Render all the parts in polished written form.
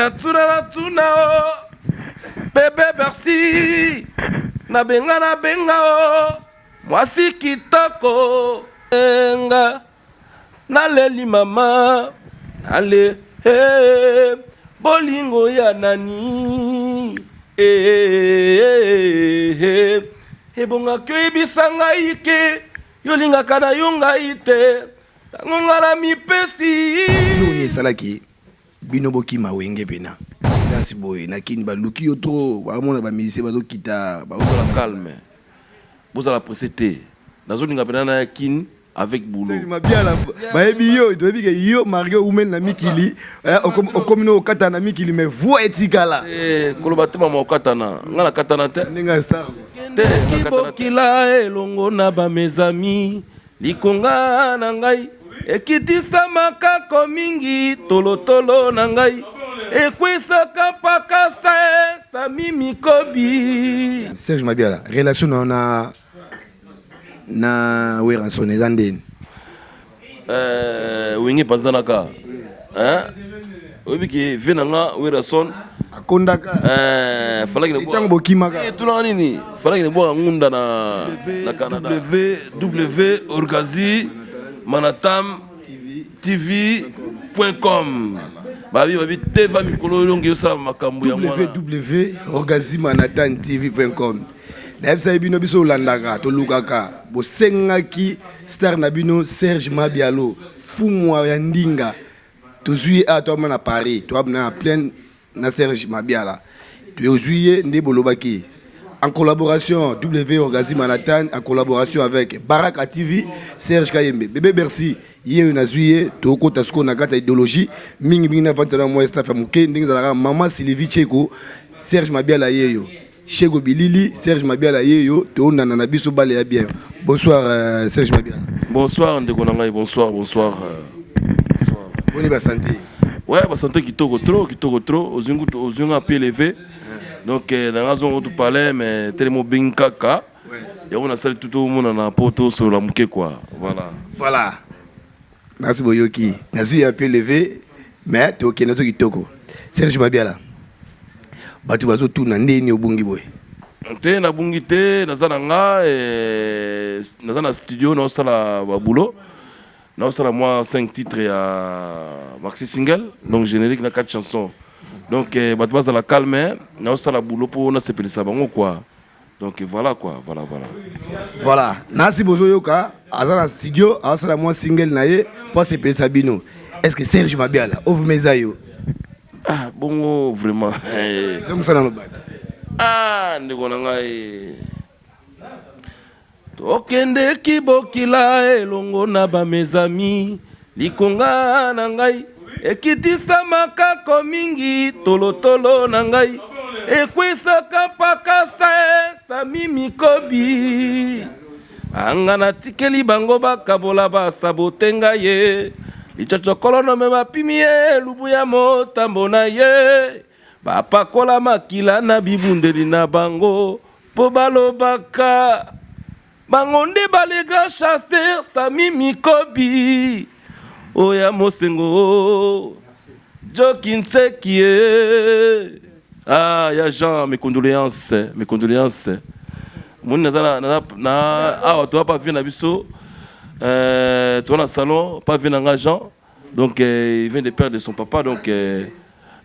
Natuna natuna o bebe Bercy, nabenga nabenga o mwasi kitoko nga naleli mama nale eh, bolingo ya nani eh, eh, ebongaki oyebisa ngai ke yolingaka na yo ngai te ntango nga na mipesi. Nini esalaki bino bokima Wenge pena silence boye na Kini? Baluki yo trop, baomona bamusicien bazokita. Bozala calme, bozala pressé te. Nazolinga mpena na ya Kini avec boulot. Mabiala, bayebi yo, toyebi ke yo marke umeli na mikili, okomi no okatana na mikili, mais voix etikala. Koloba te mama, okatana, nga nakatana te. Ndenge ya star. Te, bokila elongo na bamezami likonga na ngai ekitisamaka ko mingi, tolotolo na ngai ekwisaka mpaka sami mikobi. Serge Mabiala, relation na na Werrason eza ndeni? Wenge panzanaka, oyebi ke ve na nga Werrason akondaka. Falaki ntango bokimaka. Tunaka nini, falaki nebwaka ngunda na Canada. Ww orgazi manatam tv.com, babi teva mikolo elongi osala makambo yango wana. www.orgazimanatan tv.com. Nayebisaki bino, biso olandaka, tolukaka. Bosengaki star na bino Serge Mabialo, fumwa ya ndinga, tozwi ye awa. Toama na Paris, toama na plein na Serge Mabiala, tozwi ye nde bolobaki en collaboration W Orgazi Manhattan, en collaboration avec Baraka TV. Serge Kayembe, bébé Bercy, ye oyo nazwi ye. Tokota sikoyo na kati ya idéologie mingimingi na vandi na mwa staff ya moke ndenge ezalaka. Mama Sylvie Cheko, Serge Mabiala ye yo, Cheko Bilili, Serge Mabiala ye yo, toonana na biso bale ya bien. Bonsoir, Serge Mabiala. Bonsoir ndeko na ngai, bonsoir, bonsoir, bonsoir. Boni basanté? Ouais, basanté kitoko trop, kitoko trop. Ozwi nga pied levé, donc nanga zongo tu palais, mais telema obengi kaka yango nasali tutu omonana mpo tosolola moke quoi, voilà. Voilà, merci. Boyoki, nazwi ya pied levé, mais tokende so kitoko. Serge Mabiala, bato bazotuna ndeni obungi boye. Te, nabungi te, naza na nga, naza na studio, naosala baboulot, naosala mwa 5 titres ya maxi single, donc générique na 4 chansons. Donc bato bazala calme, naosala boulot mpo nasepelisa bango quoi. Donc voilà quoi, voilà, voilà. Voilà, nasi bozoyoka, aza na studio, azosala mwa single na ye mpo asepelisa bino. Est ce que Serge Mabiala ovuma eza yo? Ah bongo, vraiment? Ezongisa nano bato. Ah, ndeko na ngai, tokendeki bokila elongo na bamezami likonga na ngai ekitisamaka ko mingi, tolotolo na ngai ekwisaka mpaka sami mikobi anga natikeli bango bakabola basabote ngai ye licocokolonome bapimi ye elubu ya motambo na ye bapakola makila na bibundeli na bango mpo balobaka bango nde bale grand chasseur sami mikobi oya mosengo joki ntseki ye. Ah, ya Jean, mes condoléances, mes condoléances. Moni naza na awa, toza pa vie na biso, toza na salon pa vie na nga Jean. Donc il vient de perdre son papa, donc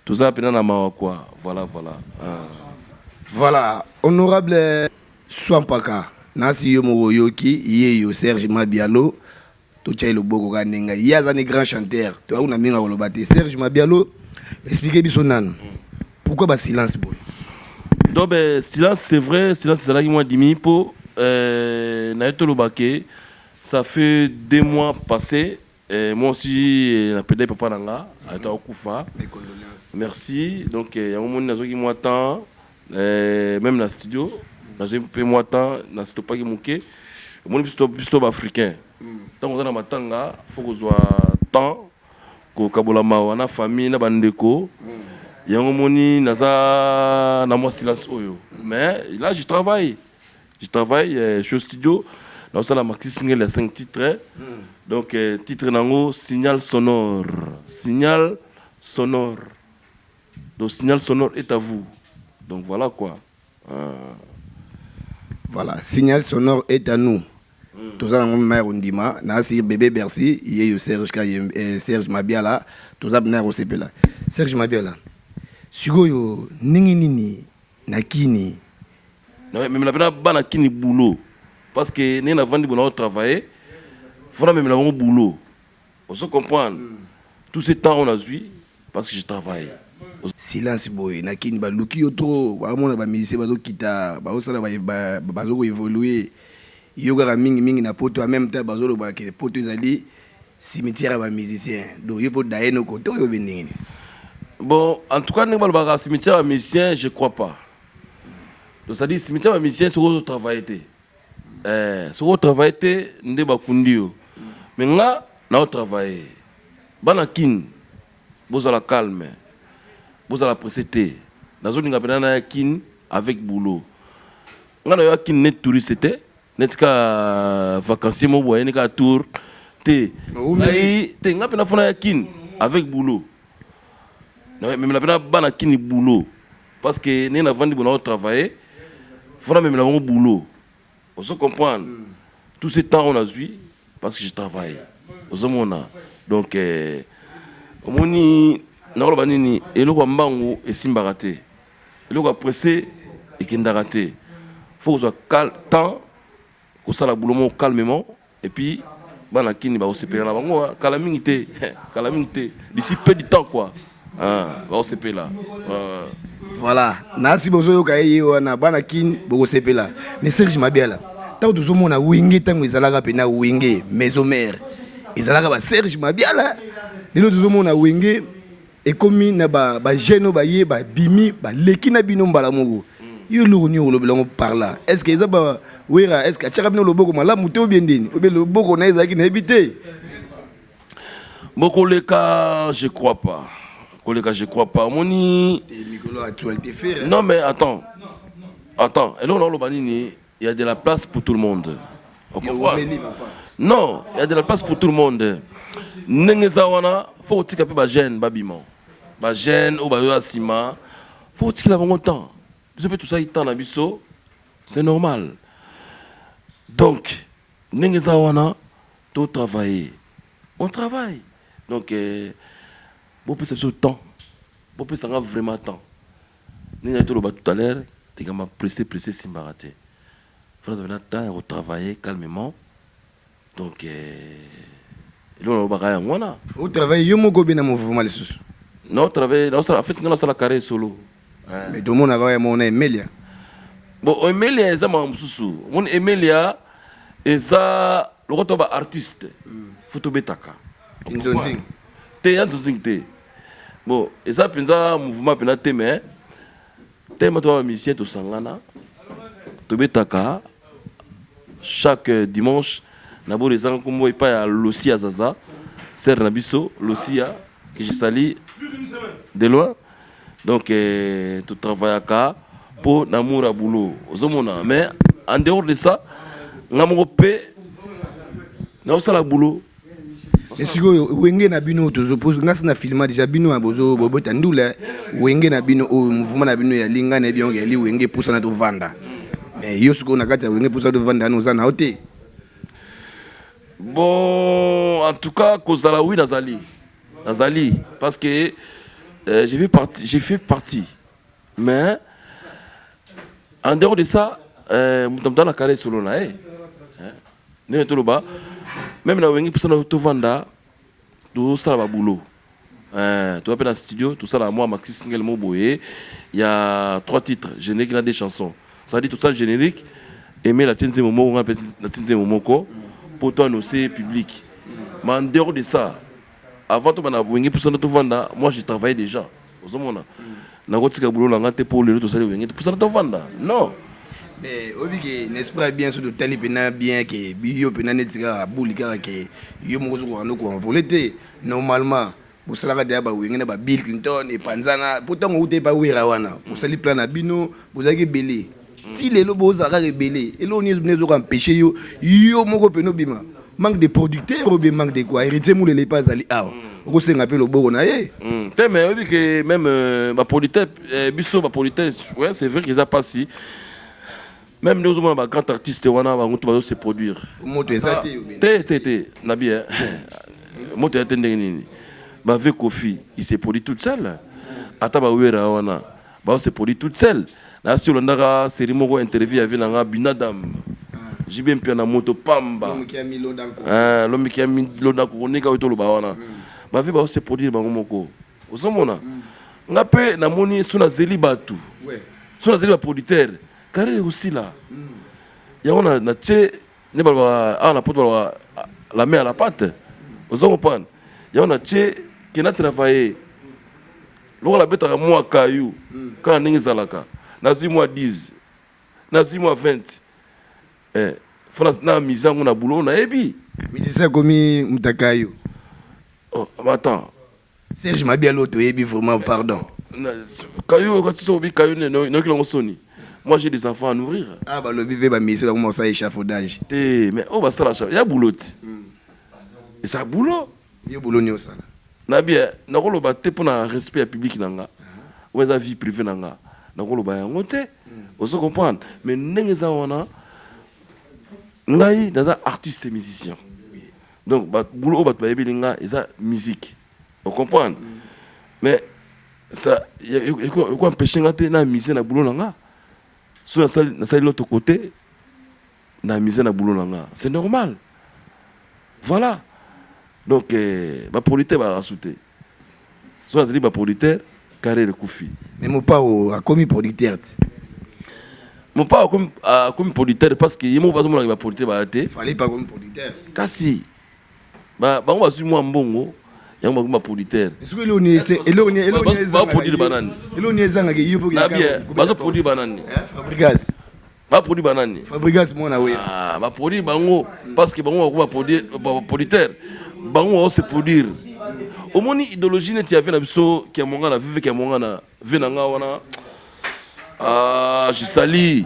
toza mpena na mawa quoi, voilà, voilà, ah. Voilà, honorable Swampaka, nasi yo moko oyoki ye yo Serge Mabialo, totya ye loboko kaka ndenge ye aza ni grand chanteur, toyaki na mingi koloba te. Serge Mabialo, explique biso nanu pourquoi basilence boye. Donc ben, silence, c'est vrai, silence ezalaki mwa dimi mpo naye toloba ke ça fait 2 mois passé, moi aussi naperdaki papa na nga, ayeta kokufa. Mes condoléances. Merci. Donc yango moni nazwaki mwa temps, même na studio nazwaki mpe mwa temps, na stopaki moke. Omoni biso to baafricain, ntango oza na matanga, faut kozwa temps kokabola mawa na famille na bandeko. Yango moni naza na mwa silence oyo, mais là je travaille, je travaille, je suis au studio, naosala maxi single ya 5 titres. Donc titre nango signal sonore, signal sonore. Donc Signal Sonore est à vous. Donc voilà quoi. Voilà, Signal Sonore est à nous. Toza nango mema ya kondima na sir bébé Bercy ye yo Serge Kayembe, Serge Mabiala. Toza bina ya kosepela. Serge Mabiala, sikoyo ndenge nini na kini? Memela mpena bana kini boulot, parce que ndenge navandi bona otravaille, fona memela bango boulot. Ozo comprendre? Tout ce temps on azwi parce que je travaille. Silence boye na kini, baluki yo trop, baomona bamusicien bazokita, bazosala, bazokoévolue, yo kaka mingimingi na poto. En même temps bazoloba ke poto ezali cimetière ya bamusicien. Donc yo mpo daye no kote oyo obe ndenge nini? Bon, en tout cas, ndenge balobaka cimetière ya musicien, je crois pas. Donc c'est à dire cimetière ya musicien soki ozotravaille te. Soki otravaille te nde bakundi yo. Mais nga naotravaille. Bana kini, bozala calme, bozala pressé te. Nazolinga mpena naya kini avec boulot. Nga nayoya kini neti touriste te, neti ka vacancier mo boye, ayeni kaka tour te. Ngai te, nga mpena fona ya kini avec boulot. Memela mpena bana kini boulot, parce que ndenge navandi bona otravaille, fona memela bango boulot. Ozo comprendre? Tout ce temps on azwi parce que je travaille. Ozomona? Donc omoni, nakoloba nini? Eloko ya mbangu esimbaka te, eloko ya pressé ekendaka te. Faut kozwa temps kosala boulot moko calmement, et puis bana kini bakosepela na bango. Kala mingi te, kala mingi te, d'ici peu du temps quoi. Ah, bakosepela. Voilà, nasi bozoyoka ye, ye wana, bana kini bokosepela. Mais Serge Mabiala, ntango tozomona Wenge, ntango ezalaka mpena Wenge Maison Mère, ezalaka baSerge Mabiala. Lelo tozomona Wenge ekomi na bajeune oyo baye, babimi, baleki na bino mbala moko. Yo eloko nini olobela yango par là? Est ce que eza ba Wera? Est ce que atiaka bino loboko malamu te, obie ndeni, obie loboko na ye ezalaki? Nayebi te. Bon, koleka, je crois pas. Koleka, je crois pas. Omoni mikolo actualité Ferre. Non mais attends, attends, eloko naoloba nini? Il y a de la place pour tout le monde. Non, il y a de la place pour tout le monde. Ndenge eza wana, faut kotika mpe bajeune babima, bajeune oyo bayoya nsima, faut kotikela bango temps. Biso mpe tosali temps na biso, c'est normal. Donc ndenge eza wana, to travailler, on travaille. Donc bopesa biso temps, bopesanga vraiment temps. Ndenge ngai toloba tout à l'heure, tekama pressé pressé esimbaka te. Faut nazala na temps ya kotravailler calmement. Donc eloko nalobaka yango wana. Otravaille yo moko obe na mouvement lisusu? Naotravaille, naosala, en fait nga naosala carré solo. Mais tomonaka oyo mona Emelia. Bon, Emelia eza makambo mosusu. Omoni, Emelia eza lokola to baartiste, faut tobetaka. Nzonzing? Te, ya nzonzing te. Bon, eza mpenza mouvement mpena te, mais tellement toba bamusicien, tosangana, tobetaka chaque dimanche na bolo ezanga nkombo epai ya Losia Zaza, sere na biso Losia, que je salue de loin. Donc totravaillaka mpo na amour ya boulot, ozomona? Mais en dehors de ça, nga moko mpe naosala boulot. Sikoyo Wenge na bino, nga si na filma déjà bino bozo bobeta ndula. Wenge na bino oyo, mouvement na bino ya linga na yebi yango yali Wenge Pusana Tovanda. Mais yo sikoyo na kati ya Wenge Pusana Tovanda wana, oza na yo te? Bon, en tout cas kozala, oui, nazali, nazali, parce que j'ai fait partie. Mais en dehors de ça, moto moto na carré solo na ye. Ndenge toloba, même na Wenge Pusana Tovanda, tosala baboulot, toza mpe na studio, tosala mwa maxi single mo boye ya trois titres, générique na deux chansons. Ça dit tosala générique, Emel atie nzembo moko, nga mpe natie nzembo moko mpo to annoncer public. Mais en dehors de ça, avant tobanda Wenge Pusana Tovanda, moi je travaillais déjà. Ozomona, nakotika boulot na nga te mpo lelo tosali Wenge Pusana Tovanda, non. Mais oyebi ke na esprit bien, so totali mpena bien ke yo mpena neti kaka buli kaka ke yo moko ozokoka no koenvole te. Normalement bosalaka deya baWenge na baBill Clinton epanzana, mpo ntango outa epa Wera wana, bosali plan na bino, bozalaki ebele. Ti lelo bozala kaka ebele. Eloko nini ezoka empêche yo, yo moko mpena obima? Manque de producteur ou bien manque de quoi? Héritier Mulele epa azali awa. Okosenga mpe loboko na ye. Te, mais oyebi ke même bapolitese, biso bapolitese, ouais, c'est vrai que eza mpasi. Même nde ozomona bagrand artiste wana, bango to bazo se produire. Moto eza te. Te, te, te, nabi moto eza te. Ndenge nini bave Kofi, il se produit toute seule? Ata bawera wana bao se produit toute seule. Nasi olandaka série moko, interview ya vie nanga Binadam, JB Mpia na moto pamba, lomiki ya milonda kokonika oyo toloba wana, bave bao se produire bango moko. Ozomona, nga mpe namoni so nazeli bato, so nazeli baproducteur, carrière ekosila. Yango na tie nde balobaka awa na Poto, balobaka la main à la pâte. Oza comprendre? Yango na tie ke na travailler lokola abetaka mwa kayu kaka ndenge ezalaka. Nazwi mwa 10, nazwi mwa 20, fo na mise yango na boulot nayebi. Musicien akomi mutakayo. Oh, attends. Serge Mabialo, toyebi vraiment, pardon. Kayu kati so obi kayu noyoki lango soni. Moi, j'ai des enfants à nourrir. Ah, balobi mpe bamisio bango mosala échafaudage. Te, mais oyo basala ya boulot ti, eza boulot. Yo, boulot nini osala? Nabi nakoloba te mpona respect ya public na nga. Oyo eza vie privée na nga, nakoloba yango te. Ozo comprendre? Mais ndenge eza wana, ngai naza artiste musicien, donc boulot oyo bato bayebeli nga eza musique. Ocomprendre? Mais ça eko empêche nga te na mise na boulot na nga. So nasali l'autre côté, na mise na boulot na nga, c'est normal. Voilà. Donc baproducteur bazalaka su te. So nazali baproducteur, carrière ekufi. Mais Mopao akomi producteur te? Mopao akomi producteur parce que ye moko bazomonaka baproducteur baya te. Fally pa akomi producteur. Kasi bango bazwi mwa mbongo, yango bakomi baproducteur. Soki baproduire banani? Eloni ezangaka yo? Na bien, bazoproduire banani? Fabregas. Baproduire banani? Fabregas, mwana we. Ah, baproduire bango parce que bango bakomi baproducteur, bango bao se produire. Omoni idéologie neti ya ve na biso Kiamonga na veve Kiamonga na ve na nga wana. Ah, je sali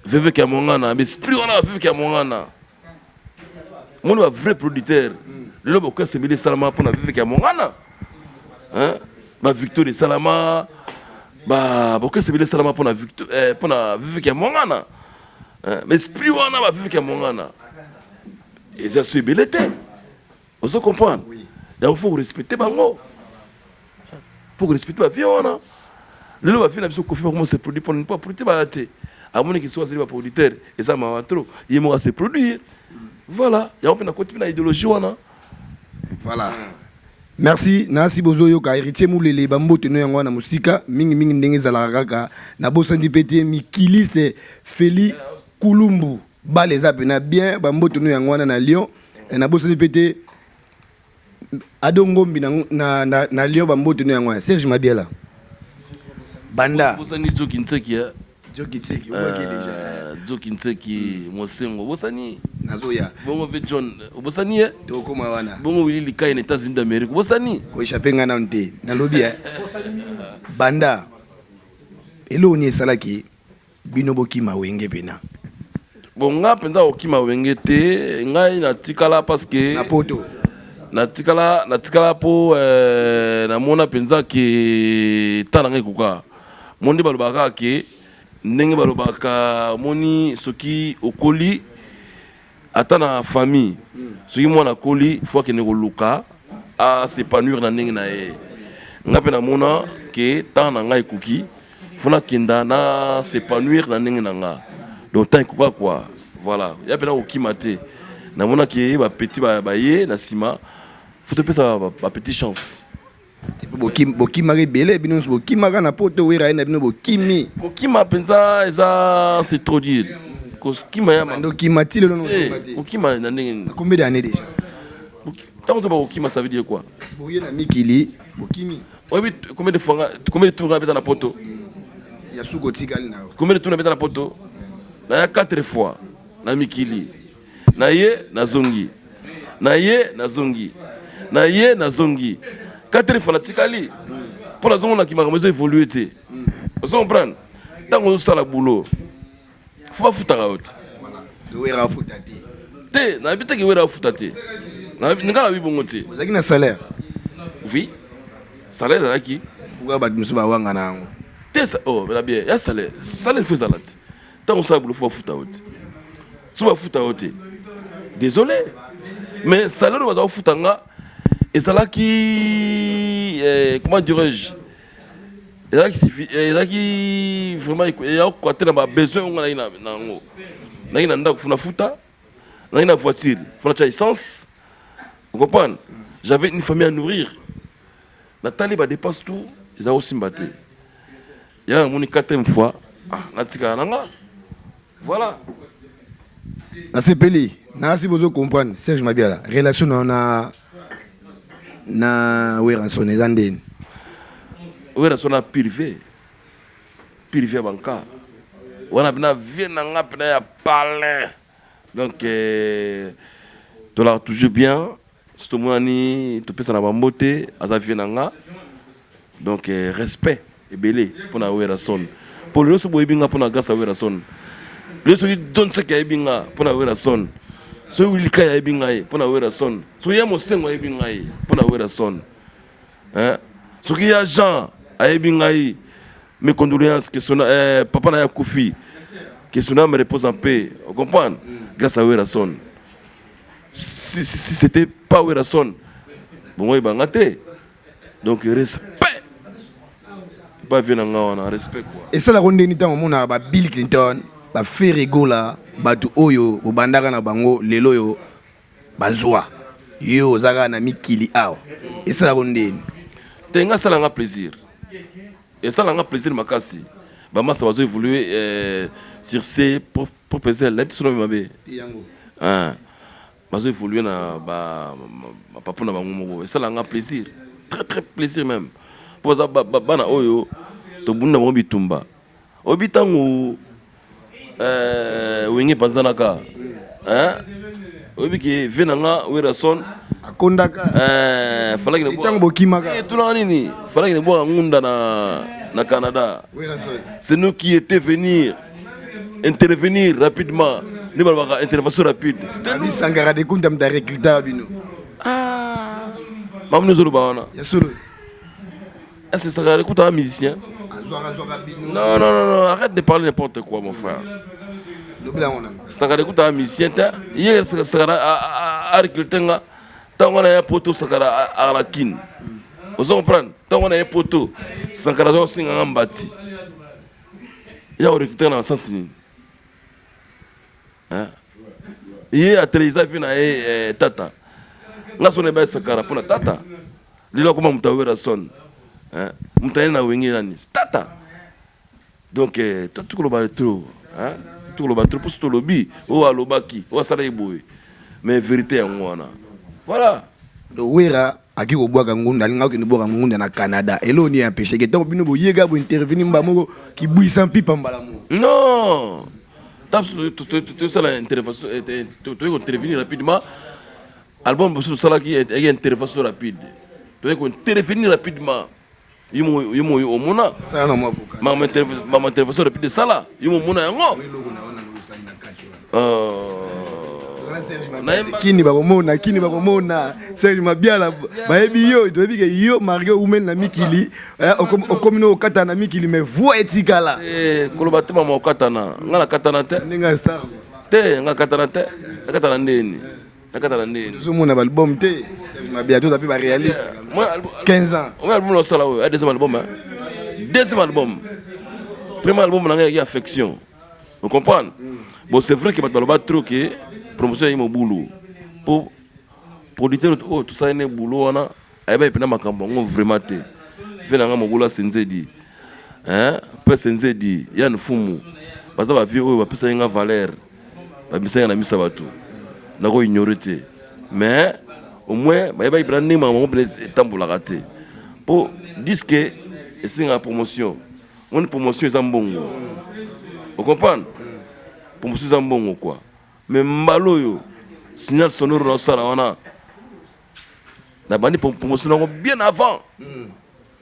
veve Kiamongana, mais esprit wana veve Kiamongana. Omoni bavrai producteur lelo, bokasi ebele esalama mpona veve Kiamongana, bavictoire esalama, bokasi ebele esalama mpona veve Kiamongana. Mais esprit wana baveve Kiamongana eza so ebele te. Ozo comprendre? Yango faut korespecte bango, faut korespecte bavie wana. Lelo bavie na biso Kofi bakoma se produire mpona mpo baproducteur baya te. Amoniki soki azali baproducteur, eza mawa trop. Ye moko ase produire. Voilà, yango mpe nakoti mpe na idéologie wana. Voilà, merci. Nasi bozoyoka Héritier Mulele, bambote no yango wana mosika mingimingi ndenge ezalaka kaka. Nabosani mpe te mikiliste Feli Kulumbu, bale eza mpena bien, bambote no yango wana na Lyon. Nabosani mpe te Ado Ngombi na Lyon, bambote no yango wana. Serge Mabiala, banda Bosani Joki Ntseki. Joki Ntseki, obwaki déjà. Joki Ntseki Mosengo, obosani? Nazoya. Bongo mpe John, obosani ye? Tokóma wana. Bongo Wili Likai na États-Unis d'Amérique, obosani? Koéchappe ngai nano te. Nalobi banda eloko nini esalaki bino bokima Wenge mpena? Bon, nga mpenza kokima Wenge te. Ngai natikala parce que Na Poto. Natikala mpo namona mpenza ke ta na ngai ekoka. Mo nde balobaka kaka ke ndenge balobaka, omoni, soki okoli, ata na famille, soki mwana akoli, fo akende koluka as'épanouir na ndenge na ye. Nga mpe namona ke temps na ngai ekoki, fo nakenda na s'épanouir na ndenge na nga. Donc temps ekoka quoi. Voilà, ya mpena kokima te. Namonaki ye bapeti baye na nsima, fo topesa bapeti chance. Bokimaka ebele, bino nyonso bokimaka na Poto. Wera ye na bino, bokimi. Kokima mpenza eza, c'est trop dire kokima ya Bando okima ti lelo nozonga te. Kokima na ndenge nini? Combien d'années déjà? Ntango to bakokima, ça veut dire quoi? Boye na mikili, bokimi. Oyebi combien de fois, combien de tour nga beta na Poto? Ya suki otikali na yo. Combien de tour na beta na Poto? Naya 4 fois na mikili. Na ye nazongi, na ye nazongi, na ye nazongi, 4 fois natikali mpo nazongonaki makambo ezo évolue te. Ozo comprendre? Ntango ozosala boulot, fo bafutaka yo te. Wera afuta te? Te, nayebi teke Wera afuta te. Nga nayebi bongo te. Ozalaki na salaire? Oui, salaire ezalaki. Pourquoi bato mosusu bawanga na yango? Te, oh, na bien ya salaire, salaire faut ezala te. Ntango osala boulot, faut bafuta yo te. So bafuta yo te, désolé, mais salaire oyo baza kofuta nga ezalaki, comment dirais-je, ezalaki vraiment eyakoka te na babesoin oyo nga nayaki na yango. Nayaki na ndako, faut nafuta, nayaki na voiture, faut natya essence. Vous comprenez? J'avais une famille à nourrir. Natali badépense, tout eza kosimba te. Yaka namoni quatrième fois, ah, natikala na nga, voilà. Nasepeli nasi bozo comprendre. Serge Mabiala, relation na Werrason eza ndeni? Werrason na privé, privé ya banka wana mpena vie na nga mpena ya palin. Donc tolaka toujours bien. So tomonani, topesana bambote, aza vie na nga. Donc respect ebele mpona Werrason, mpo lelo so boyebi nga mpona grâce ya Werrason. Lelo soki John Sek ayebi nga mpona Werrason, soki Wilika ayebi ngai mpona Werrason, soki ya Mosengo ayebi ngai mpona Werrason, soki ya Jean ayebi ngai, mes condoléances, que son papa na ye akufi, que son âme repose en paix. On comprend? Grâce à Werrason. Si c'était pas Werrason, bongo oyebanga te. Donc respect pas vie na nga wana, respect quoi. Esalaka ndeni ntango omonaka ba Bill Clinton, baFerre Gola, bato oyo bobandaka na bango, lelo oyo bazwa yo, oza kaka na mikili awa? Esalaka ndeni? Te, nga asalanga plaisir, esalanga plaisir makasi. Bamasa bazo évoluer sur ses propres ailes. Nayebi te sono mabe. Bazo évoluer na bapapu na bango moko, esalanga plaisir, très très plaisir même, mpo baza bana oyo tobundi na bango bitumba. Oyebi ntango Wenge epanzanaka, oyebi ke vie na nga Werrason akondaka. Falaki ntango bokimaka. Tunaka nini? Falaki nebwaka ngunda na Canada. C'est nous qui était venir intervenir rapidement, nde balobaka intervention rapide. Sankara de Kunta mutu arecruta bino. Mamu ozoloba wana. Ya solo. Est-ce que Sankara de Kunta un musicien? Non, non, non, non, arrête de parler n'importe quoi, mon frère. Sankara de Kunta un musicien te. Ye Sankara arecruté nga ntango wana ya poto. Sankara akala Kine, ozo comprendre? Ntango wana ye poto, Sankara aza kosenganga mbati ya korecruter na sens nini? Ye atreza mpe na ye tata nga so na yeba Sankara mpona tata. Lelo akoma moto aWerrason, moto aye na Wenge nani tata. Donc tukoloba trop, tukoloba trop, mposo tolobi oyo alobaki, oyo asalaki boye, mais vérité yango wana, voilà. Donc Wera aki kobwaka ngunda, alinga okende bwaka ngunda na Canada, eloko nini empêcheke ntango bino boyeka bointervenir mba moko kibwisa mpipa mbala moko? Non, tosala intervention, toyei kointervenir rapidement. Album mosusu tosalaki eyaki intervention rapide, toyei kointervenir rapidement. Yo moyo omona sala na mwa vocal. Mama, intervention rapide esala, yo momona yango. Kini bakomona, kini bakomona Serge Mabiala, bayebi yo, toyebi ke yo marge umeli na mikili, okomi no okatana na mikili, mais voix etikala. Koloba te, mama, okatana, nga nakatana te. Ndenge ya star. Te, nga katana te. Nakatana ndeni? Nakatana ndeni? Tozomona baalbum te, Serge Mabiala, toza mpe baréaliste. 15 ans. Oyo album nasala oyo ya deuxième album, deuxième album. Premier album na ngai yaki Affection, vous comprendre? Bon, c'est vrai que bato baloba trop ke promotion yaki mobulu, po producteur oyo tosali ne boulot wana ayebaki mpena makambo yango vraiment te. Ve na nga mobulu asenzedi mpe senzedi ya nfumu, baza bavie oyo bapesaki nga valeur, bamisaki na miso ya bato, nako ignore te. Mais au moins bayebaki mpena ndenge makambo yango mpena etambolaka te, mpo disque esengaka promotion. Moni, promotion eza mbongo, ocomprendre? Promotion eza mbongo quoi. Mais mbala oyo Signal Sonore naosala wana, nabandi promotion yango bien avant.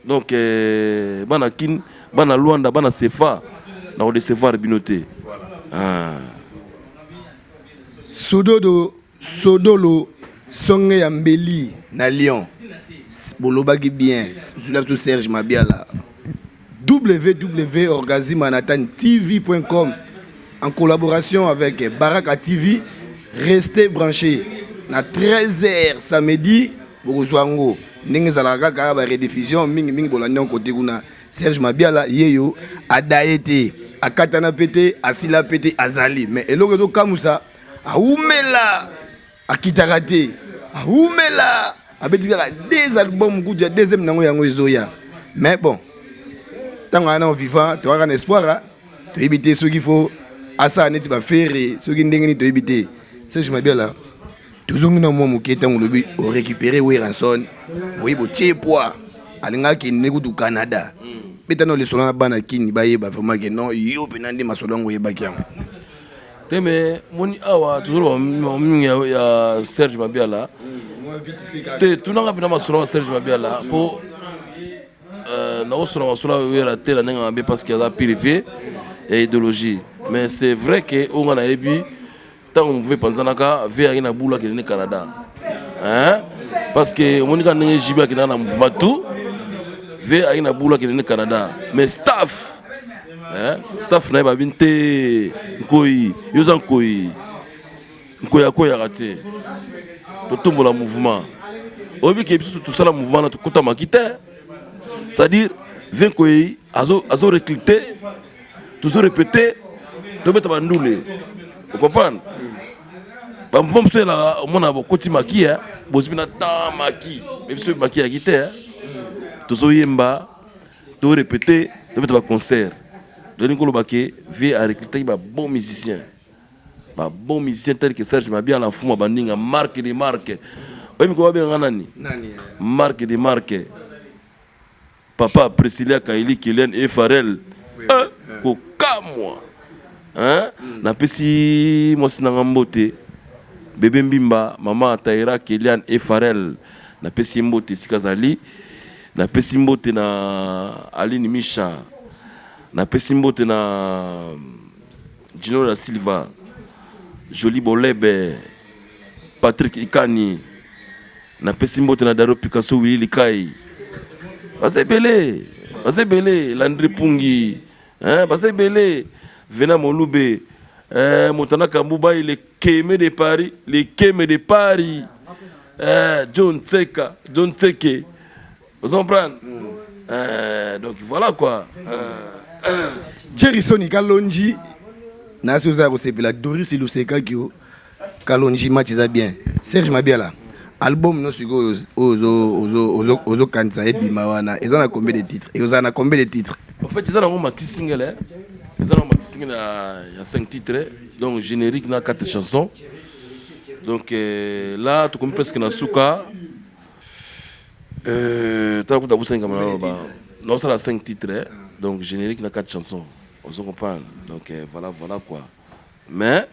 Donc bana Kin, bana Lwanda, bana Sefa, nakodecevoir bino te, ah. Sododo sodolo songe ya mbeli na Lyon. Bolobaki bien, zula biso Serge Mabiala. www.orgazimanathan.tv.com en collaboration avec Baraka TV. Restez branchés. Na 13h samedi, bokozwa yango ndenge ezalaka kaka ba rediffusion mingi mingi, bolandi yango kote kuna. Serge Mabiala yeyo adaye te, akatana pe te, asila pe te, azali mais eloko ezokamwisa, awumela, akitaka te, awumela, abeti kaka deux albums, kutu ya deuxième nango yango ezoya. Mais bon, ntango aya nao vivant, toyaka na espoir, toyebi te soki fo asala neti baFerre, soki ndenge nini, toyebi te. Serge Mabiala, tozongi na mwa moke. Ntango olobi orécupéré Werrason, boye botie poids, alingaki akende kutu Canada. Beta na lisolo na bana Kini, bayeba vraiment ke non, yo mpena nde masolo yango oyebaki yango. Te, me moni awa tozoloba mingi ya Serge Mabiala te. Tunanga mpena masolo ya Serge Mabiala, mpo nakosola masolo oyela te na ndenge mabe, parce que aza purifié ya idéologie. Mais c'est vrai ke oyo nga nayebi, ntango mouvement epanzanaka, ve ayaki na bulu, akende ne Canada, hein? Parce que omoni kaka ndenge JB akendaka na mouvement tout, ve ayaki na bulu, akende ne Canada. Mais staff, hein? Staff na ye babi te, nkoi yo oza nkoi, nkoi akweyaka te, totombola mouvement. Oyebi ke biso tosala mouvement na tokutamaki te, c'est-à-dire ve nkoyi azo recruter, tozo répéter, tobeta bandule, ocomprendre? Bamouvement mosusu elaka, omona bokoti maki, bozwi na temps maki, me biso maki yaki te. Tozoyemba, torépéter, tobeta baconcert. Tolingi koloba ke vie arecrutaki babon musicien, babon musicien tel que Serge Mabiala, mfumu bandinga, marque de marque. Oyebi ko babengaka nani? Marque de marque, papa Priscilia, Kaili, Kilian et Farel. Kokamwa, napesi mwasi nanga mbote, bebe Mbimba, mama Taira, Kelian et Farel, napesi ye mbote esika azali. Napesi mbote na Aline Misha, napesi mbote na Gino da Silva, Joli Bolebe, Patrick Ikani, napesi mbote na Dario Picasso, Willi Likai, baza ebele, baza ebele, Landry Pungi, baza ebele, Vena Molube, Motana Kambubai, le Keme de Paris, le Keme de Paris, John Tseka, John Tseke, vous comprenez? Donc voilà quoi. Jerry Soni Kalonji, nasi oza ya kosepela. Doris Lusekaki yo Kalonji, match eza bien. Serge Mabiala, album no sikoyo oyo ozokanisa ebima wana, eza na combien de titres? Ekozala na combien de titres? En fait, eza nango maxi single, eza nango maxi single ya 5 titres, donc générique na 4 chansons. Donc là tokomi presque na suka. Tala kuta busani kama naloba, naosala 5 titres, donc générique na 4 chansons, ozo comprendre? Donc voilà, voilà quoi. Mais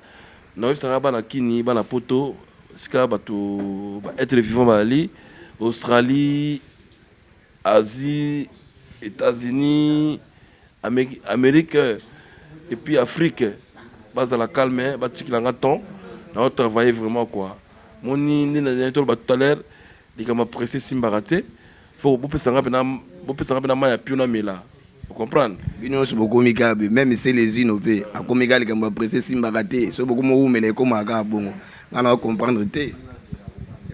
naoyebisaka bana Kini, bana Poto, sika bato baêtre vivant bazali Australie, Asie, États-Unis, Amérique et puis Afrique, bazala calme, batikilanga temps nao travailler vraiment quoi. Moni nde na toloba tout à l'heure, likambo presse esimbaka te, fo bopesanga mpena, bopesanga mpena mai ya pio namela, comprendre? Bino nyonso bokomi kaka be, même Selezino mpe akomi kaka likambo ya presse esimbaka te. So bokomi owumela, ekomaka kaka bongo. Ngai na comprendre te.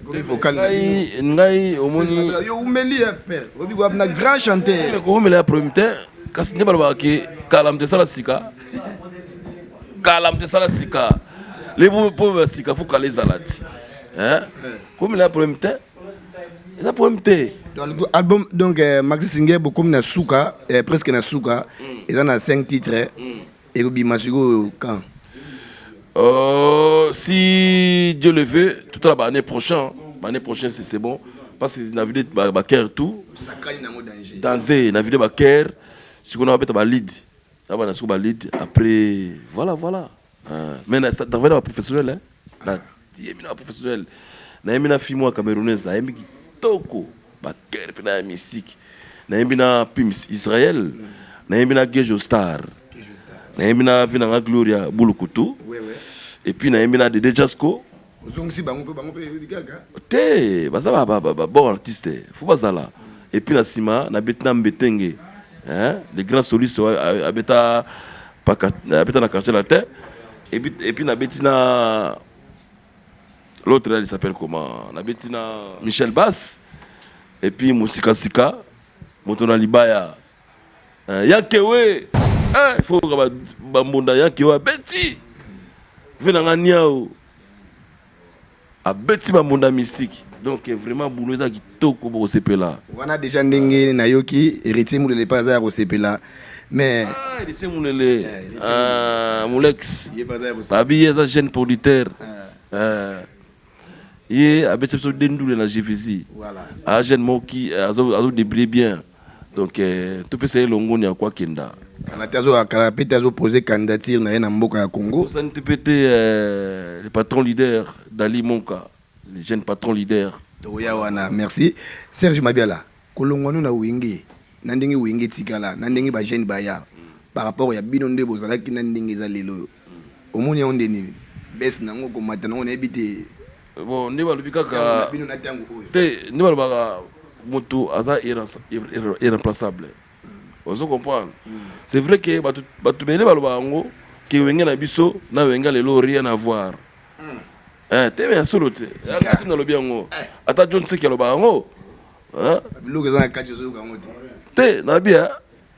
Ngai, ngai omoni. Yo umeli ya père, oyebi na grand chanteur. Kowumela ya problème te, kasi nde balobaka ke kala moto esala sika, kala moto esala sika, lebo mpo ya sika fo kala ezala ti. Kowumela ya problème te, eza problème te. Donc album, donc maxi single, bokomi na suka, presque na suka, eza na 5 titres. Ekobima sikoyo quand? Si Dieu le veut, tout à l'heure, l'année prochaine, l'année prochaine, c'est bon. Parce que la vidéo, ba chœur tout. Danger, la vidéo ba chœur, si on a ba lead. Là, on a ba lead après, voilà, voilà. Mais na travail na professionnel, hein. Na yemi na professionnel. Na yemi na fille moi camerounaise, yemi kitoko, ba chœur pe na mystique. Na yemi na Pims Israël, na yemi na Gejo Star. Nayembi na vi nanga Gloria Bulukutu, et puis nayembi na Dede Jasco. Ozongisi bango mpe bango mpe oyebi kaka. Te, baza ba bon artiste, faut bazala. Et puis na nsima nabeti na Mbetenge, hein, le grand soliste abeta abeta na Quartier Latin. Et puis nabeti na l'autre là, il s'appelle comment? Nabeti na Michel Bass et puis Musikasika, moto na libaya, Yankewe, il faut bambonda Yankewe abeti ve nanga niao abeti bambonda mystique. Donc vraiment boulot eza kitoko, bokosepela. Wana déjà ndenge nayoki Héritier Mulele mpe aza ya kosepela, mais Ah, Héritier Mulele, ah, Mulex babi, ye aza jeune producteur. Ye abeti biso dendule na GVC. Aza jeune moko ki azodébrouiller bien, donc topesa ye longoni ya kwakenda. Kala te, kala pe te azopose candidature na ye na mboka ya Congo. Osani te pe te, le patron leader Dali Monka, le jeune patron leader. Tokoya wana. Merci Serge Mabiala. Kolongwa no na Wenge, na ndenge Wenge etikala, na ndenge bajeune baya, par rapport ya bino nde bozalaki na ndenge eza lelo oyo, omoni yango nde nini? Bese nango, komata nango, nayebi te. Bon, nde balobi kaka bino na ntango oyo. Te, nde balobaka moto aza irremplaçable, ozo comprendre? C'est vrai que bato bele balobaka yango ke Wenge na biso na Wenge lelo, rien à voir. Te, me ya solo te, ati nalobi yango, ata John Seki alobaka yango. Biloko eza na kati, ozoyoka yango te. Te, nabi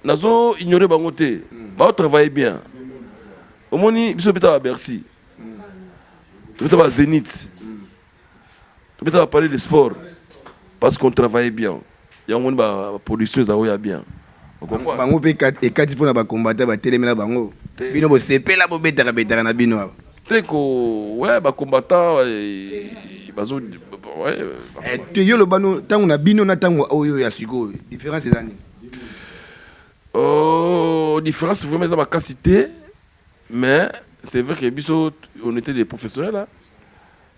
nazo ignore bango te, baotravaille bien. Omoni biso tobeta ba Bercy, tobeta ba Zénith, tobeta ba Palais de Sport parce qu'on travaillait bien. Yango moni baproduction eza oyo ya bien. Bango mpe ekati mpona bacombattants batelemela bango, bino bosepela, bobetaka betaka na bino awa. Te ko, ouais, bacombattants bazo Te, yo lobano ntango na bino na ntango oyo ya sikoyo, différence eza nini? Oh, différence vraiment eza makasi te, mais c'est vrai que biso on était des professionnels hein.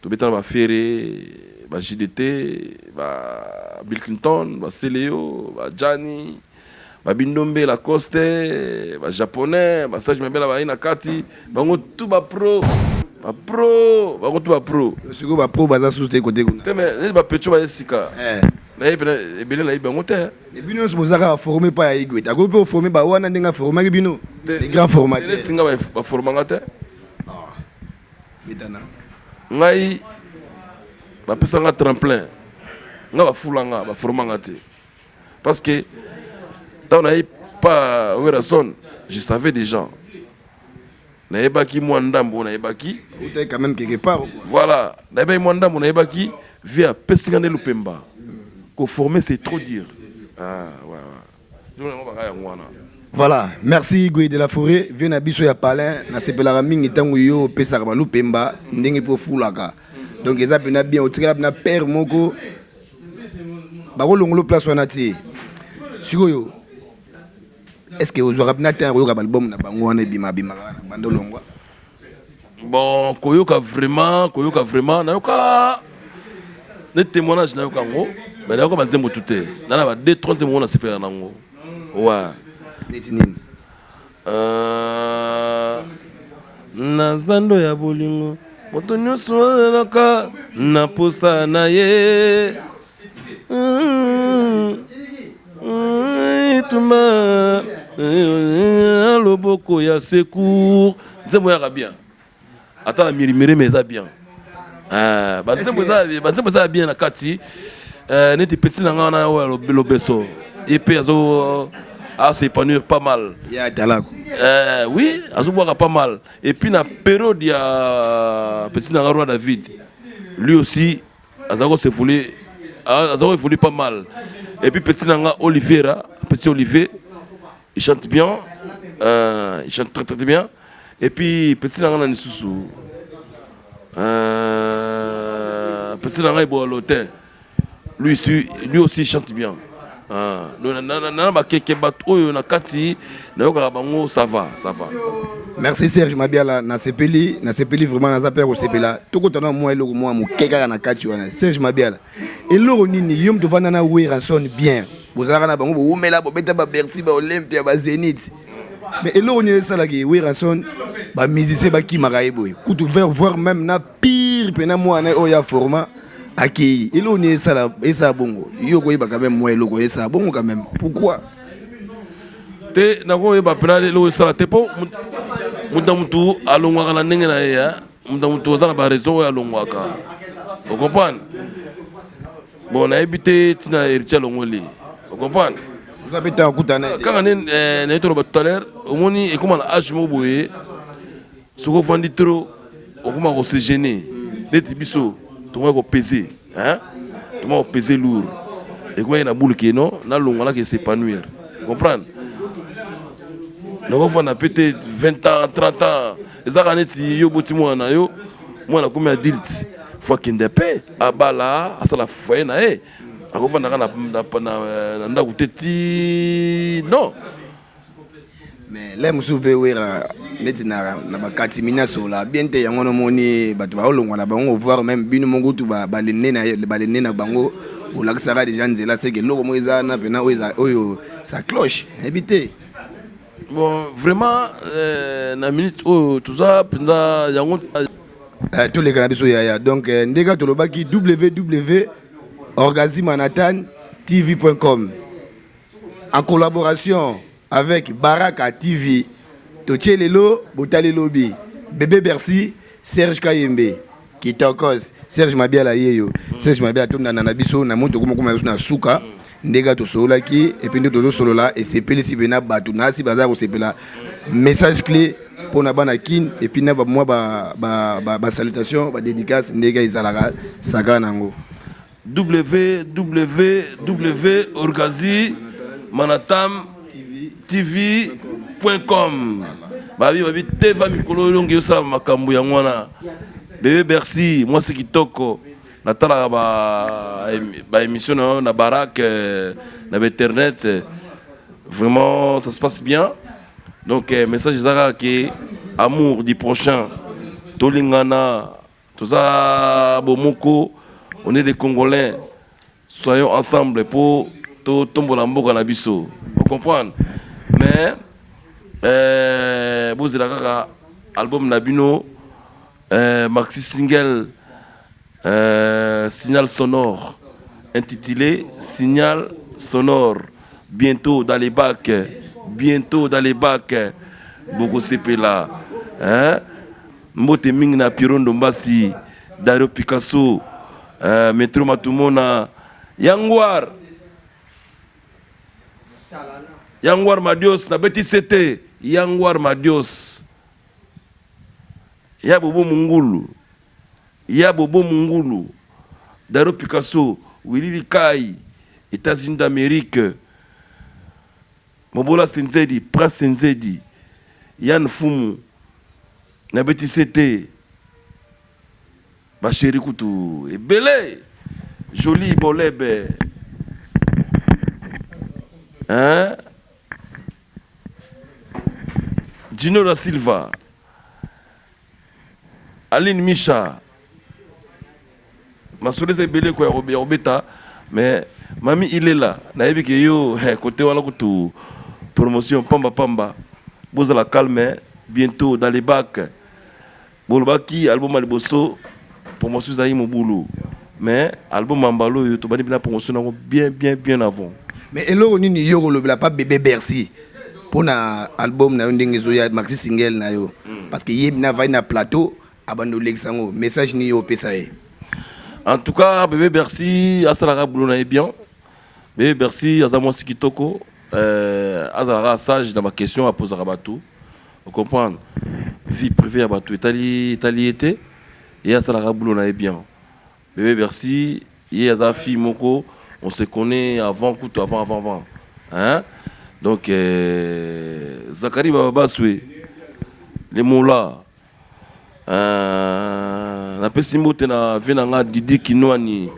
Tobeta na baFerre, ba JDT, ba Bill Clinton, baCeleo, baJani, babindombe Lacoste, bajaponais, basage mabela baye na kati, bango tout bapro, bapro, bango tout bapro. Sikoyo bapro baza susu te kote kuna. Te, mais neti bapetio baye sika, nayebi pena ebele, nayebi bango te. Bino nyonso boza kaka formé pa ya Igwe, akoki mpe oforme bawana ndenge aformaki bino, les grands formateurs. Neti nga baformanga te. Betana. Ngai bapesanga tremplin, nga bafulanga, baformanga te, parce que ntango nayebi pa Werrason, je savais déjà, nayebaki mwa ndambo, nayebaki. Outaki quand même quelque part. Voilà, nayebaki mwa ndambo, nayebaki vie apesinga nde lupemba. Koformer, c'est trop dire. Ah, ouais. Yango baka yango wana. Voilà, merci Igwe de la Forêt, vieux na biso ya palin. Nasepelaka mingi ntango yo opesaka balupemba ndenge mpo ofulaka. Donc eza mpena bien, otikala mpena père moko, bakolongola place wana te. Sikoyo, est ce que ozwaka mpena ntango koyoka baalbum na bango wana ebima bimaka wana banda olongwa? Bon, koyoka vraiment, koyoka vraiment, nayoka neti Témoignage, nayoka yango, mais nayoka banzembo tu te. Na ba deux trois nzembo ngo nasepelaka nango, ouais. Neti nini? Na zando ya bolingo, moto nyonso azalaka na posa na ye. Etumba loboko ya secours, nzembo yaka bien, ata na mirimiri, mais eza bien. Banzembo eza bien na kati. Neti petit na nga wana oyo lobeso, ye mpe azo s'épanouir pas mal. Ya talako. Oui, azobwaka pas mal. Et puis na période ya petit na nga Roi David, lui aussi aza kosevoler, aza koévoluer pas mal. Et puis petit na nga Oliviera, petit Olivier, il chante bien, il chante très très bien. Et puis petit na nga na lisusu, petit na nga Eboalo te, lui aussi chante bien. Na bakeke bato oyo na kati nayokaka bango, ça va, ça va, ça va. Merci Serge Mabiala, nasepeli, nasepeli vraiment, naza mpe kosepela. Tokotana mwa eloko mwa moke kaka na kati wana. Serge Mabiala, eloko nini yo moto ovanda na Werrason bien, bozalaka na bango, bowumela, bobeta baBercy, baOlympia, baZénith, mais eloko nini esalaki Werrason bamusicien bakimaka ye boye, kutu voire même na pire? Atrahir mpena mwana oyo ya format akei. Eloko nini esala esala bongo? Yo koyeba quand même mwa eloko esala bongo quand même. Pourquoi? Te, nakoyeba mpena eloko esala te, mpo moto na motu alongwaka na ndenge na ye. Moto na motu aza na baraison oyo alongwaka, ocomprendre? Bon, nayebi te ntina Héritier alongoli, ocomprendre? Oza mpe ntango akutana ye te. Kaka nde naye toloba tout à l'heure, omoni, ekóma na age moko boye, soki ovandi trop, okóma kose gêner. Neti biso tokomaki kopese, tokoma kopese lourd, ekomaki na bulu ke non, nalongwa, nake s'épanouir, comprendre? Nakofanda pe te 20 ans, 30 ans. Ezaka neti yo boti mwana na yo, mwana akomi adulte, faut akende mpe abala, asala foyer na ye. Akofandaka na ndako te ti non. Mais le mosusu mpe Wera neti na bakati mina sola bien te. Yango nomoni bato baolongwa na bango, voire même bino moko tu balene na bango, bolakisaka déjà nzela seke eloko moko eza wana mpena oyo ça cloche, nayebi te. Bon, vraiment, na minute oyo toza mpenza yango. Toleka na biso yaya. Donc ndenge tolobaki, www orgazimanatan tv.com en collaboration avec Baraka TV. Totie lelo, botali lobi. Bébé Bercy, Serge Kayembe kitokos, Serge Mabiala yeyo. Serge Mabiala, tondana na biso na moto kokoma biso na suka. Ndenge tosololaki et puis nde tozosolola, esepelisi mpena bato nasi baza kosepela. Message clé mpona bana Kin et puis na mwa basalutation, badédicace, ndenge ezalaka saka nango. www orgazi manatam tv.com. Babi teva mikolo elongi osala makambo yango wana. Bébé Bercy, mwasi kitoko, natalaka baémission na yo na Barak, na bainternet. Vraiment, ça se passe bien. Donc message eza kaka ke amour du prochain, tolingana, toza bomoko, on est des Congolais, soyons ensemble po totombola mboka na biso, ocomprendre? Mais bozela kaka album na bino, maxi single, Signal sonore, intitulé Signal sonore, bientôt dans les bacs, bientôt dans les bacs, bokosepela, hein? Mbote mingi na Piero Ndombasi, Dario Picasso, Metro Matumona, Yangwar Yangwar Madios, nabeti sete Yangwar Madios ya Bobo Mungulu, ya Bobo Mungulu, Dario Picasso, Willy Likai, États-Unis d'Amérique, Mobola Senzedi, Prince Senzedi, Yann Fumu, nabeti sete bachéri kutu ebele, Joli Bolebe, hein? Gino da Silva, Aline Misha, masolo eza ebele ko ya kobeta. Mais mami Ilela, nayebi ke yo kote wana kutu promotion pamba pamba. Bozala calme, bientôt dans les bacs. Bolobaki album ya liboso promotion ezalaki mobulu, mais album ya mbala oyo tobandi mpena promotion nango bien bien bien avant. Mais eloko nini yo kolobela pa Bébé Bercy mpona album na yo ndenge ezoya, maxi single na yo? Parce que ye mina avandi na plateau, abandi olekisa yango. Message nini yo opesa ye? En tout cas, Bébé Bercy asalaka boulot na ye bien. Bébé Bercy aza mwasi kitoko, azalaka sage na baquestion apozaka bato, ocomprendre? Vie privée ya bato etali etali ye te. Ye asalaka boulot na ye bien. Bébé Bercy, ye aza fille moko, on se connaît avant kutu, avant avant avant, hein? Donc Zakari Bababaswe le mola, napesi mbote na vie na nga Didi Kinwani,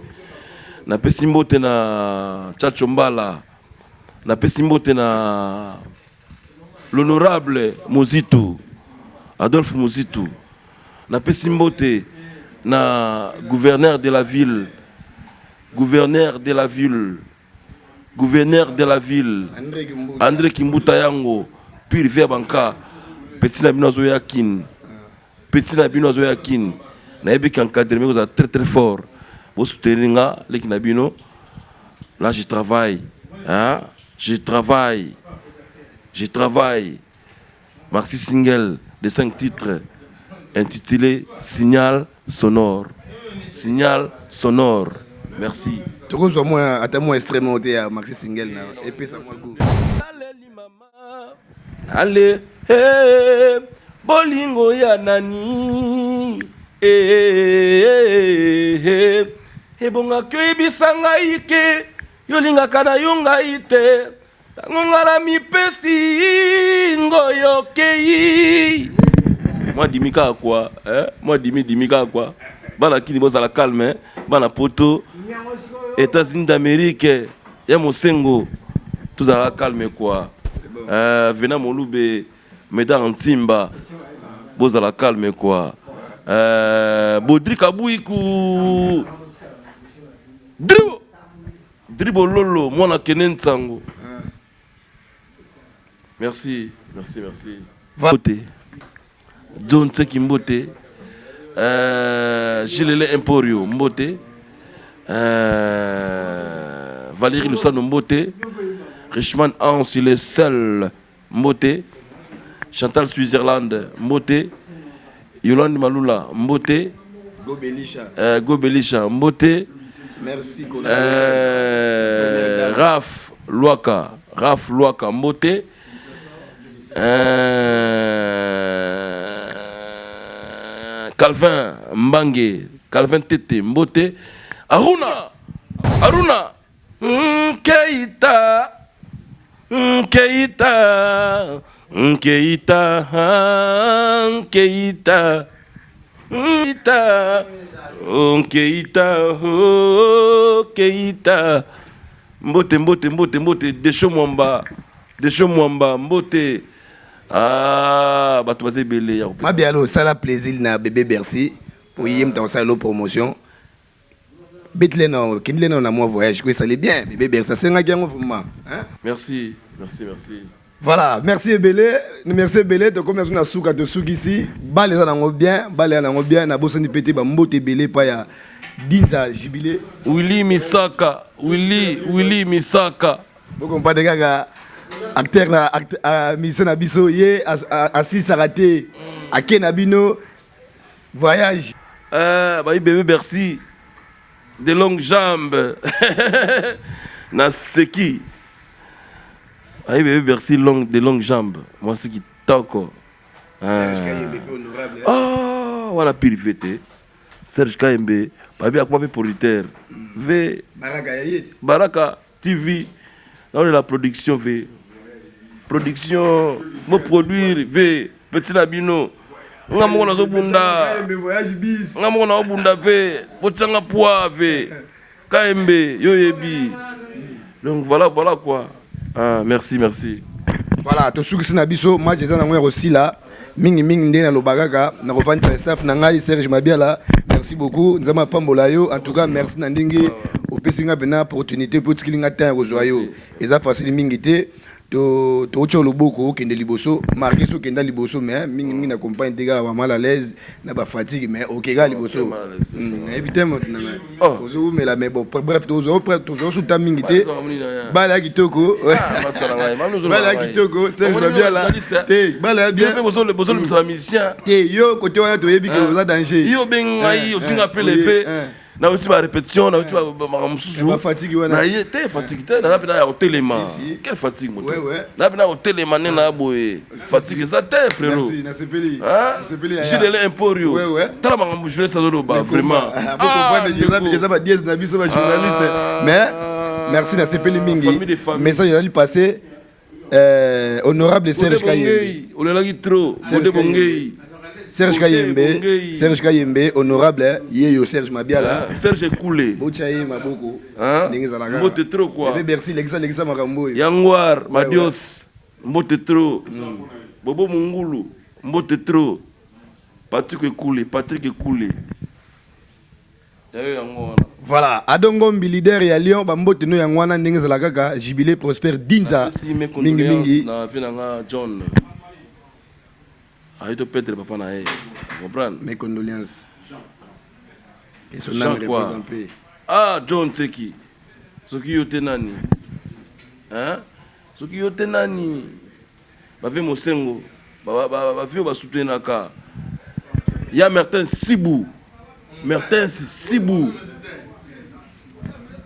napesi mbote na Chacho Mbala, napesi mbote na l'honorable Mozitu, Adolphe Mozitu, napesi mbote na gouverneur de la ville, gouverneur de la ville, gouverneur de la ville André Kimbuta. Yango pur vie ya banka. Petit na bino azoya Kin, petit na bino azoya Kin. Nayebi qu'encadrement ekozala très très fort. Bo soutenir nga leki na bino. Là je travaille. Hein? Je travaille. Je travaille. Maxi single de 5 titres intitulé Signal sonore. Signal sonore. Merci. Tokozwa mwa ata mwa extrait moko te ya maxi single na epesa mwa goût. Naleli mama nale eh, bolingo ya nani eh, eh, eh, ebongaki oyebisa ngai ke yolingaka na yo ngai te Tango nga na mipesi ngoyo okei. Mwa dimi kaka kwa eh? Mwa dimi dimi kaka kwa. Bana kini bozala calme eh? Bana poto États-Unis d'Amérique ya mosengo tozala calme quoi. Euh, Vena Molube Medard Ntimba bozala calme quoi. Euh, Baudry Kabuiku Dribo Dribo lolo mwana kene nsango. Merci, merci, merci. Mbote. John Tseki Mbote. Euh, Gilele Emporio Mbote. Euh, Valérie Lusano Mbote. Richman Hans, il est seul Mbote. Chantal Switzerland Mbote. Yolande Malula Mbote. Gobelisha. Euh, Gobelisha Mbote. Merci euh, Raph Luaka, Raph Luaka Mbote. Euh, Calvin Mbange, Calvin Tete Mbote. Aruna, Aruna Keita, Keita, Keita, Keita, Keita, Keita, Keita. Mbote, mbote, mbote, mbote, Desho Mwamba, Desho Mwamba, mbote. Ah, bato baza ebele ya Mabialo, sala plaisir na bébé Bercy pour ye moto akosala lo promotion. Betile na kendile na na mwa voyage ko esali bien bébé Bercy asengaki yango vraiment hein? Merci, merci, merci. Voilà, merci ebele, merci ebele tokomi na na suka tosukisi bale eza nango bien, bale eza nango bien nabosani pe te ba mbote ebele pa ya Dinza Jubilé. Willy Misaka, Willy, Willy Misaka. Bokompate kaka acteur na acteur, uh, musicien na biso ye asisaka te ake na bino Voyage. Eh, bayi bebe Bercy de longues jambes na seki bayi bebe Bercy longue de longues jambes mwasi kitoko eh. Oh, wana pire vie te Serge Kayembe babi akoma mpe producteur v Baraka, Baraka TV naolela production v production mo produire v petit na bino nga moko nazobunda nga moko naobunda mpe botianga poids v kayembe yo oyebi donc voilà voilà quoi ah, merci merci voilà tosukisi na biso match eza nango ya kosila mingi mingi nde naloba kaka nakovandisa staff na ngai Serge Mabiala merci beaucoup nzambe apambola yo en tout cas merci na ndenge opesi nga mpena opportunité mpo otikeli nga temps ya kozwa yo eza facile mingi te totya loboko okende liboso marke so okenda liboso mais mingi mingi na compagne te kaka ba mal à l'aise na ba fatigue mais oke kaka liboso nayebi te moto na ngai ozowumela mais bon bref tozosuta mingi te bala ya kitoko bala ya kitoko Serge Mabiala te bala ya bien bozolobisa ba musicien te yo kote wana toyebi ke oza danger yo obengi ngai ofinga mpe lepe nauti ba répétition nauti makambo mosusu na ye te fatigue te naza mpena ya kotelema quelle fatigue moto naza mpena ya kotelema nde na boye fatigue eza te frero jilele emporio tala makambo journaliste azoloba vraiment eza ba dièse na biso ba journaliste mais merci nasepeli mingi message ezali passé Euh, honorable Serge Kayembe. Olelaki trop. Bode Bongei. Serge Kayembe, Serge Kayembe, honorable, yeyo Serge Mabiala. Ah, Serge Koulé. Bocha ye maboko. Hein? Ndenge ezalaka. Mbote trop quoi. Bébé Bercy, lekisa lekisa makambo oyo. Yangwar, Madios. Mbote trop. Bobo Mungulu, mbote trop. Patrick Ekule, Patrick Ekule. Yayo yango wana. Voilà, Ado Ngombi leader ya Lyon, ba mbote no yango wana ndenge ezalaka kaka Jubilé Prosper Dinza Napesi mes mingi condoléances mingi. na vie na nga John. Ayi to perdre papa na ye. Comprendre? Mes condoléances. Et son âme repose en paix. Ah John Tseki soki yo te nani hein soki yo te nani ba vieux Mosengo ba ba ba vieux ba soutenaka ya Mertens Sibu Mertens Sibu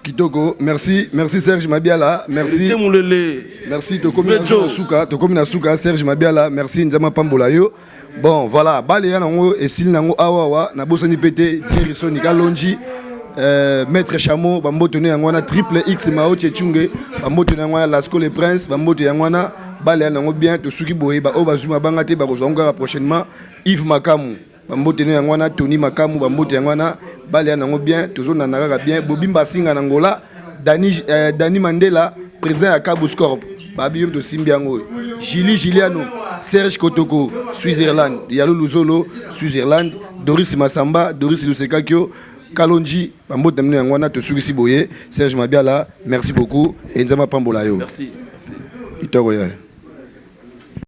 Kitoko, merci, merci Serge Mabiala, merci. Mulele. Merci tokomi na suka, tokomi na suka Serge Mabiala, merci Nzama pambola yo. Bon, voilà, bale ya nango esili nango awa wa na bosani pete Jerison Kalonji euh, Maître Chameau bamboto ne yango wana Triple X Mao Chechunge bamboto ne yango wana Lasco le Prince bamboto yango wana bale ya nango bien tosuki boye ba oyo bazwi mabanga te bakozwa yango kaka prochainement Yves Makamu Ba mbote no yango wana Tony Makamu ba mbote yango wana bale ya nango bien tozo nanda kaka bien Bobi Mbasinga na Angola Dani eh, Dani Mandela président ya Kabus Corp babi yo tosimbi yango Julie Juliano Serge Kotoko Switzerland Yalo Luzolo Switzerland Doris Masamba Doris Lusekakio Kalonji ba mbote na bino yango wana tosukisi boye Serge Mabiala merci beaucoup et Nzambe apambola yo merci merci kitoko ya.